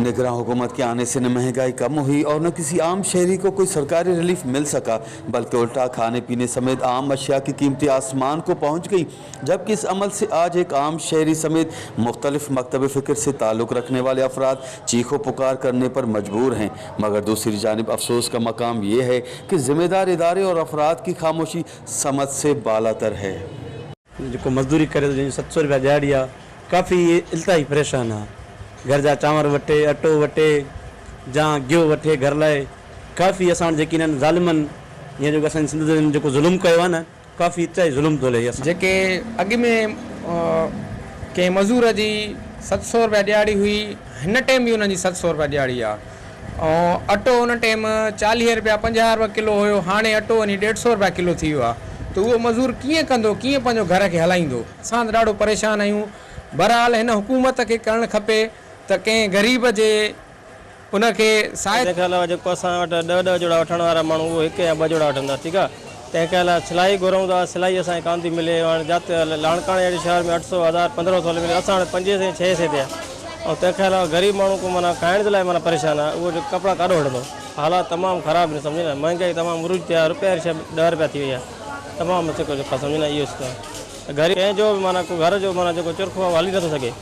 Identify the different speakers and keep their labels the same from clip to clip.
Speaker 1: निगरां हुकूमत के आने से न महंगाई कम हुई और न किसी आम शहरी को कोई सरकारी रिलीफ मिल सका, बल्कि उल्टा खाने पीने समेत आम अशिया की कीमतें आसमान को पहुंच गई। जबकि इस अमल से आज एक आम शहरी समेत मुख्तलिफ मकतब फ़िक्र से ताल्लुक़ रखने वाले अफराद चीखो पुकार करने पर मजबूर हैं। मगर दूसरी जानिब अफसोस का मकाम ये है कि ज़िम्मेदार इदारे और अफराद की खामोशी समझ से बालातर है।
Speaker 2: जेको मज़दूरी करे थो, जंहिंजी 700 रुपया दिहाड़ी आहे, काफ़ी इल्तिहाई परेशान आहे। घर जा चांवर वठे, अटो वठे, जा गिहो वठे घर लाइ। काफ़ी असां वटि जेके इन्हनि ज़ालिमनि हीअं जेको असांजी सिंध ते जेको ज़ुल्म कयो आहे न, काफ़ी इल्तिहाई ज़ुल्म थो हले असां।
Speaker 3: जेके अॻु में कंहिं मज़ूर जी 700 रुपया दिहाड़ी हुई, हिन टाइम बि उन्हनि जी 700 रुपया दिहाड़ी आहे। ऐं अटो उन टाइम 40 रुपया 50 रुपया किलो हुयो, हाणे अटो वञी 150 रुपया किलो थी वियो आहे। त उहो मज़ूर कीअं कंदो, कीअं पंहिंजो घर खे हलाईंदो? असां त ॾाढो परेशान आहियूं। बहरहाल हिन हुकूमत खे करणु खपे त कंहिं ग़रीब जे उनखे सहायता।
Speaker 4: तंहिंखां अलावा जेको असां वटि 10 10 जोड़ा वठण वारा माण्हू उहो 1 या 2 जोड़ा वठंदा, ठीकु आहे। तंहिंखां अलावा सिलाई घुरूं था, सिलाई असांखे कान थी मिले। हाणे जाते लाड़काणे जहिड़े शहर में 800 1000 1500 मिले, असां वटि 500 600 ते आहे। ऐं तंहिंखां अलावा ग़रीब माण्हू को माना खाइण जे लाइ माना परेशान आहे, उहो कपिड़ा काॾो वठंदो? हालात तमामु ख़राबु आहिनि, सम्झो न। महांगाई तमामु उरूज ते आहे, रुपया शइ 10 रुपया थी वई आहे। तमामु जेको सम्झो न, इहो ग़रीब कंहिंजो बि माना को घर जो माना जेको चुरखो आहे हली नथो सघे,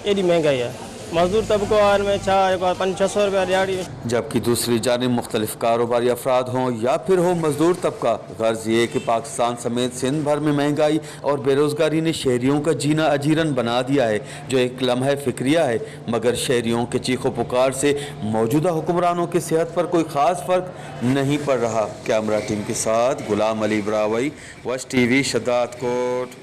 Speaker 4: एॾी महांगाई आहे। मज़दूर तबिको आहे, हिन में छा जेको आहे 500-600 रुपया दिहाड़ी।
Speaker 1: जबकि दूसरी जानिब मुख्तलिफ कारोबारी अफराद हों या फिर हो मजदूर तबका, गर्ज ये कि पाकिस्तान समेत सिंध भर में महंगाई और बेरोज़गारी ने शहरियों का जीना अजीरन बना दिया है, जो एक लम्हा फ़िक्रिया है। मगर शहरियों के चीखो पुकार से मौजूदा हुक्मरानों की सेहत पर कोई ख़ास फ़र्क नहीं पड़ रहा। कैमरा टीम के साथ गुलाम अली ब्रावई, वश टीवी, शदादकोट।